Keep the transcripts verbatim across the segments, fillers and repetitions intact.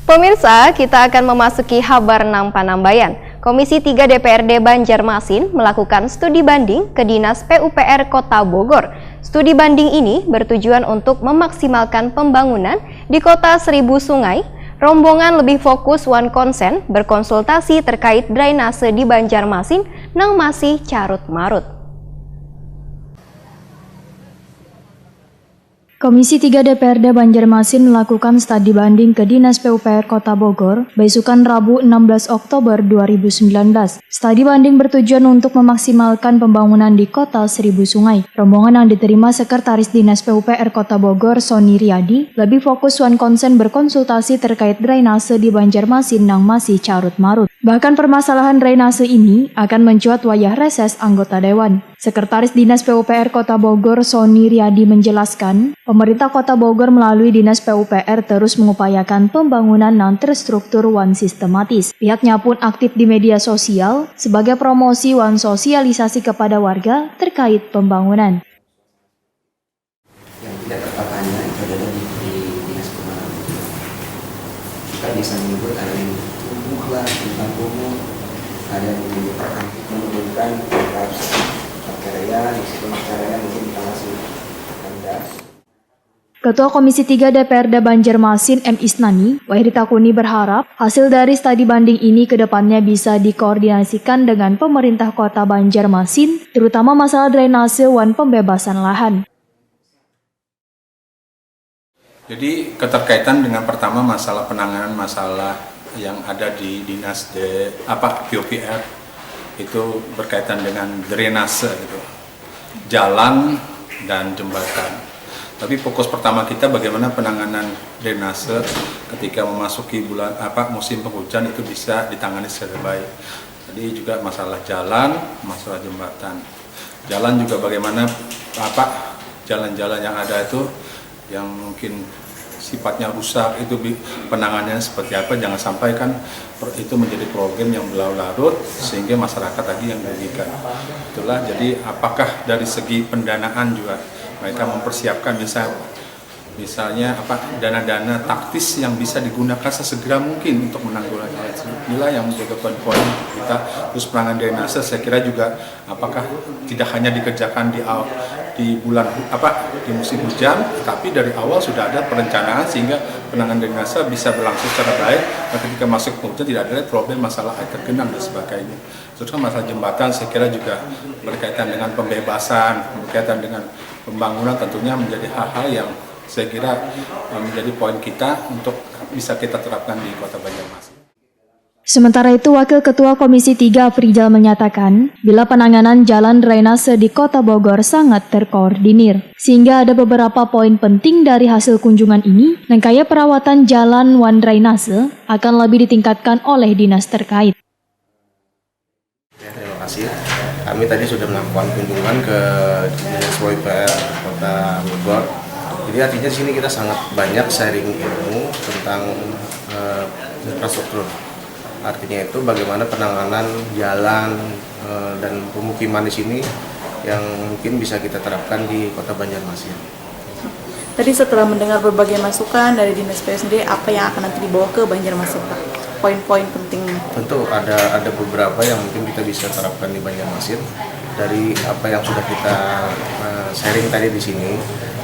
Pemirsa, kita akan memasuki habar nang panambayan. Komisi tiga D P R D Banjarmasin melakukan studi banding ke Dinas P U P R Kota Bogor. Studi banding ini bertujuan untuk memaksimalkan pembangunan di Kota Seribu Sungai. Rombongan lebih fokus wan konsen berkonsultasi terkait drainase di Banjarmasin nang masih carut-marut. Komisi tiga D P R D Banjarmasin melakukan studi banding ke Dinas P U P R Kota Bogor, baisukan Rabu enam belas Oktober dua ribu sembilan belas. Studi banding bertujuan untuk memaksimalkan pembangunan di Kota Seribu Sungai. Rombongan yang diterima Sekretaris Dinas P U P R Kota Bogor, Sony Riyadi, lebih fokus wan konsen berkonsultasi terkait drainase di Banjarmasin nang masih carut-marut. Bahkan permasalahan drainase ini akan mencuat wayah reses anggota dewan. Sekretaris Dinas P U P R Kota Bogor, Sony Riyadi, menjelaskan, pemerintah Kota Bogor melalui Dinas P U P R terus mengupayakan pembangunan nang terstruktur wan sistematis. Pihaknya pun aktif di media sosial sebagai promosi wan sosialisasi kepada warga terkait pembangunan. Yang tidak tertatanya itu adalah di, di Dinas Pembangunan. Kita bisa menyebut ada yang tumbuh lah, tentang kumuh, ada yang menyebut perkam-, menurunkan angka perceraian, meskipun perceraian mungkin kita masih rendah. Ketua Komisi tiga D P R D Banjarmasin, M Isnani, Wahid Takuni, berharap hasil dari studi banding ini ke depannya bisa dikoordinasikan dengan pemerintah Kota Banjarmasin, terutama masalah drainase wan pembebasan lahan. Jadi, keterkaitan dengan pertama masalah penanganan masalah yang ada di dinas de, apa, P U P R itu berkaitan dengan drainase gitu. Jalan dan jembatan. Tapi fokus pertama kita bagaimana penanganan drainase ketika memasuki bulan, apa, musim penghujan itu bisa ditangani secara baik. Tadi juga masalah jalan, masalah jembatan. Jalan juga bagaimana, apa, jalan-jalan yang ada itu yang mungkin sifatnya rusak itu bi-, penanganannya seperti apa, jangan sampai kan per-, itu menjadi problem yang berlarut-larut sehingga masyarakat lagi yang dirugikan. Itulah, jadi apakah dari segi pendanaan juga mereka mempersiapkan, misal, misalnya apa, dana-dana taktis yang bisa digunakan sesegera mungkin untuk menanggulangi hal tersebut. Inilah yang menjadi poin-poin kita. Terus penanganan drainase saya kira juga apakah tidak hanya dikerjakan di aw-, di bulan, apa, di musim hujan, tetapi dari awal sudah ada perencanaan sehingga penanganan drainase bisa berlangsung secara baik. Dan ketika masuk hujan tidak ada lagi problem masalah air tergenang dan sebagainya. Terus kan masalah jembatan saya kira juga berkaitan dengan pembebasan, berkaitan dengan pembangunan, tentunya menjadi hal-hal yang saya kira, eh, menjadi poin kita untuk bisa kita terapkan di Kota Banjarmasin. Sementara itu, Wakil Ketua Komisi tiga Afrijal menyatakan, bila penanganan jalan drainase di Kota Bogor sangat terkoordinir, sehingga ada beberapa poin penting dari hasil kunjungan ini, nang kaya perawatan jalan wan drainase akan lebih ditingkatkan oleh dinas terkait. Ya, terima kasih. Kami tadi sudah melakukan kunjungan ke Dinas P U P R Kota Bogor. Jadi, artinya di sini kita sangat banyak sharing ilmu tentang, eh, infrastruktur. Artinya itu bagaimana penanganan jalan, eh, dan pemukiman di sini yang mungkin bisa kita terapkan di Kota Banjarmasin. Tadi setelah mendengar berbagai masukan dari Dinas P U sendiri, apa yang akan nanti dibawa ke Banjarmasin, Pak? Poin-poin pentingnya. Tentu ada, ada beberapa yang mungkin kita bisa terapkan di Banjarmasin dari apa yang sudah kita, eh, sharing tadi di sini,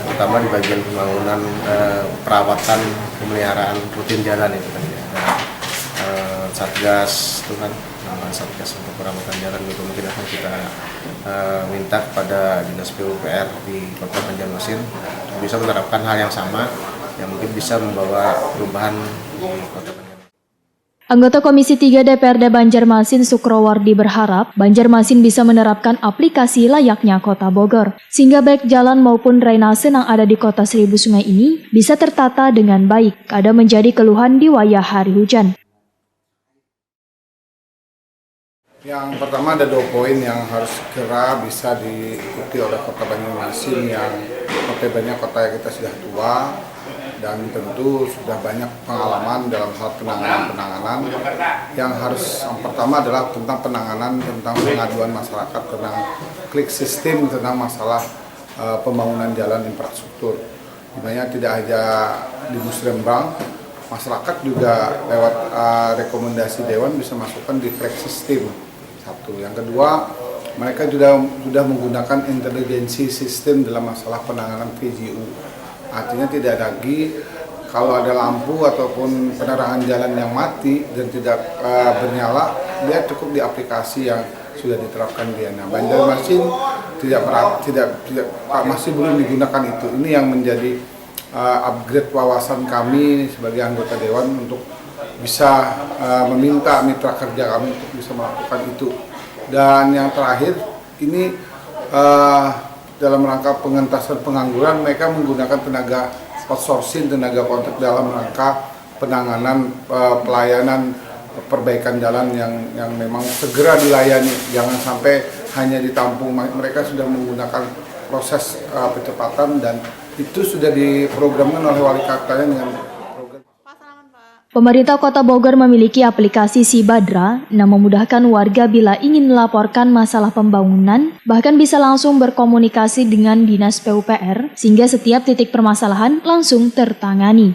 terutama di bagian pembangunan, eh, perawatan, pemeliharaan rutin jalan itu tadi. Nah, eh, Satgas itu kan, nah, Satgas untuk perawatan jalan itu mungkin akan kita, eh, minta kepada Dinas P U P R di Kota Banjarmasin untuk bisa menerapkan hal yang sama yang mungkin bisa membawa perubahan di Kota Banjarmasin. Anggota Komisi tiga D P R D Banjarmasin, Sukrowardi, berharap Banjarmasin bisa menerapkan aplikasi layaknya Kota Bogor, sehingga baik jalan maupun drainase yang ada di Kota Seribu Sungai ini bisa tertata dengan baik, kada menjadi keluhan di wayah hari hujan. Yang pertama, ada dua poin yang harus segera bisa diikuti oleh Kota Banjarmasin yang notabene kota kita sudah tua dan tentu sudah banyak pengalaman dalam hal penanganan-penanganan. Yang harus, yang pertama adalah tentang penanganan tentang pengaduan masyarakat tentang klik sistem tentang masalah, eh, pembangunan jalan infrastruktur. Di mana tidak hanya di Musrembang, Masyarakat juga lewat uh, rekomendasi dewan bisa masukkan di track system. Satu. Yang kedua, mereka sudah sudah menggunakan intelligence system dalam masalah penanganan P G U. Artinya tidak lagi kalau ada lampu ataupun penerangan jalan yang mati dan tidak uh, bernyala, dia cukup di aplikasi yang sudah diterapkan dia. Nah, Banjarmasin tidak tidak tidak masih belum digunakan itu. Ini yang menjadi uh, upgrade wawasan kami sebagai anggota dewan untuk bisa uh, meminta mitra kerja kami untuk bisa melakukan itu. Dan yang terakhir, ini uh, dalam rangka pengentasan pengangguran, mereka menggunakan tenaga outsourcing, tenaga kontrak dalam rangka penanganan uh, pelayanan perbaikan jalan yang yang memang segera dilayani. Jangan sampai hanya ditampung, mereka sudah menggunakan proses uh, percepatan dan itu sudah diprogramkan oleh wali kotanya dengan program. Pemerintah Kota Bogor memiliki aplikasi Sibadra yang memudahkan warga bila ingin melaporkan masalah pembangunan, bahkan bisa langsung berkomunikasi dengan Dinas P U P R, sehingga setiap titik permasalahan langsung tertangani.